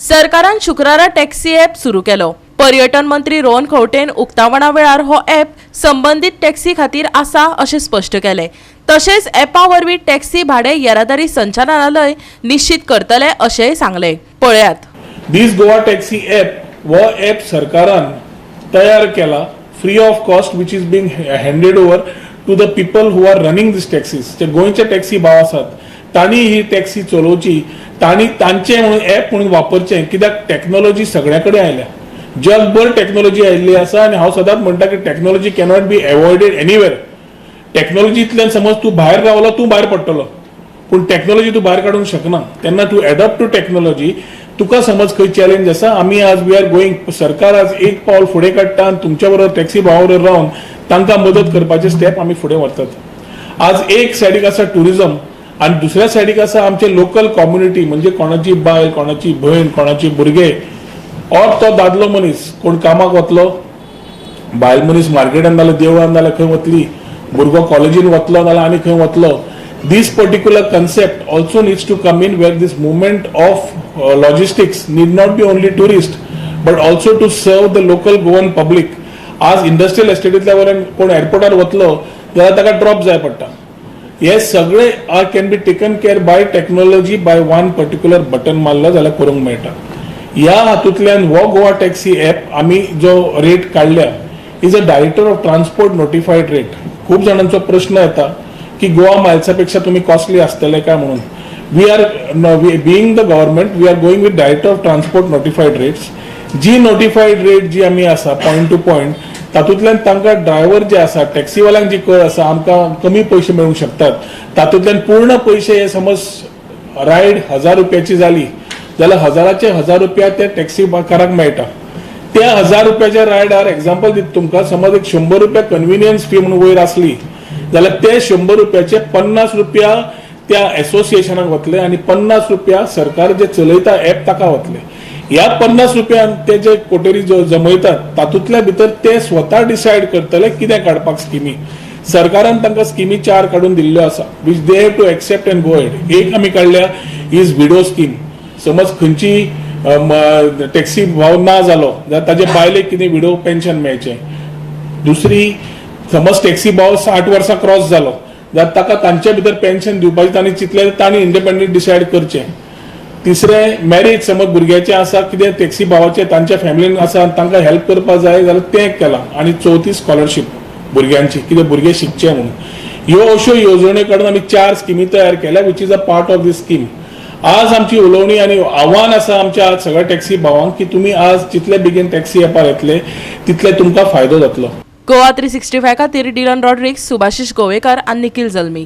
सरकारान शुक्रारा taxi app सुरू केलो. पर्यटन मंत्री रोहन खंवटेन उक्तावणा वेळार हो ॲप संबंदीत टॅक्सी खातीर आसा अशें स्पश्ट केलें. तशेंच ॲपा वरवीं टॅक्सी भाडें येरादारी संचालनालय निश्चित करतले अशेंय सांगलें. पळयात. दीस गोवा टॅक्सी ॲप हो ॲप सरकारान तयार केला free of cost, which is being handed over to the people who are running these taxis. जे गोंयचे टॅक्सी भाव आसात, तांणी ही टॅक्सी चलोवची, तांणी तांचे म्हणून ॲप म्हणून वापरचें, कित्याक टॅक्नोलॉजी सगळ्या कडेन आयल्या. जगभर टॅक्नोलॉजी आयिल्ली आसा आनी हांव सदांच म्हणटा की technology cannot be avoided anywhere. टॅक्नोलॉजींतल्यान समज तूं भायर रावलो, तूं भायर पडटलो, पूण टॅक्नोलॉजी तूं भायर काडूंक शकना. तेन्ना तूं एडप्ट टू टॅक्नोलॉजी. तुका समज खंय चॅलेंज आसा, आमी आज we are going, सरकार आज एक पावल फुडें काडटा आनी तुमच्या बरोबर, टॅक्सी भावा बरोबर रावन तांकां मदत करपाचे स्टेप आमी फुडें व्हरतात. आज एक सायडीक आसा टुरिझम आनी दुसऱ्या सायडीक आसा आमचे लोकल कम्युनिटी, म्हणजे कोणाची बायल, कोणाची भयण, कोणाची भुरगे ऑर तो दादलो मनीस कोण कामाक वतलो, बायल मनीस मार्केटान नाल्यार देवळान नाल्यार खंय वतली, भुरगो कॉलेजीन वतलो नाल्यार आनी खंय वतलो. This particular concept also needs to come in, where this movement of logistics need not be only tourist but also to serve the local Goan public. आज इंडस्ट्रियल एस्टेटींतल्या वयल्यान कोण एअरपोर्टार वतलो जाल्यार ताका ड्रॉप जाय पडटा. हे सगळे are can be taken care by technology, by one particular button मारलो जाल्यार करूंक मेळटा. ह्या हातूंतल्यान हो गोवा टॅक्सी ॲप आमी जो रेट काडल्या is a Director of Transport notified rate. खूब जाणांचो प्रश्न येता की गोवा मायल्सा पेक्षा तुमी कॉस्टली आसतले काय म्हणून. We are being the government, we are going with Director of Transport notified rates. Ji notified rate जी आमी आसा पॉयंट टू पॉयंट, तातूंतल्यान तांकां ड्रायव्हर जे आसा, टॅक्सीवाल्यांक जी कळ आसा, आमकां कमी पयशे मेळूंक शकतात. तातूंतल्यान पूर्ण पयशे हे समज रायड 1000 रुपयाची जाली जाल्यार हजाराचे 1000 रुपया त्या टॅक्सीकाराक मेळटा. त्या 1000 रुपयाच्या रायडार, एक्झाम्पल दिता तुमकां, समज एक 100 रुपया कन्विनियन्स फी म्हणून वयर आसली जाल्यार ते 100 रुपयाचे 50 रुपया त्या एसोसिएशनाक वतले आनी 50 रुपया सरकार जे चलयता ऍप ताका वतले. ह्या 50 रुपयान ते जे कोटेरी जो जमयतात, तातूंतल्या भितर ते स्वता डिसायड करतले कितें काडपाक स्किमी. सरकारान तांकां स्किमी चार काडून दिल्ल्यो आसा, which they have to accept and go ahead. एक आमी काडल्या is widow scheme. समज खंयची टॅक्सी भाव ना जालो जाल्यार ताजे बायलेक कितें विडो पेन्शन मेळचें. दुसरी, समज टॅक्सी भाव 60 वर्सां क्रॉस जालो जाल्यार ताका तांचे भितर पेन्शन दिवपाचें तांणी चिंतलें, तांणी इंडिपेंडंट डिसायड करचें. तिसरें, मॅरेज समज भुरग्याचें आसा, कितें टॅक्सी भावाचें तांच्या फॅमिलीन आसा आनी तांकां हेल्प करपाक जाय जाल्यार तें केलां. आनी चवथी, स्कॉलरशीप भुरग्यांची, कितें भुरगे शिकचे म्हणून. ह्यो अश्यो येवजण्यो काडून आमी चार स्किमी तयार केल्या, which is a part of this scheme. आज आमची उलोवणी आनी आव्हान आसा आमच्या आज सगळ्या टॅक्सी भावांक की तुमी आज जितले बेगीन टॅक्सी ॲपार येतले, तितले तुमकां फायदो जातलो. गोवा 365 खातीर डिलन रॉड्रिक्स, सुभाषिश गोवेकर आनी निखिल जल्मी.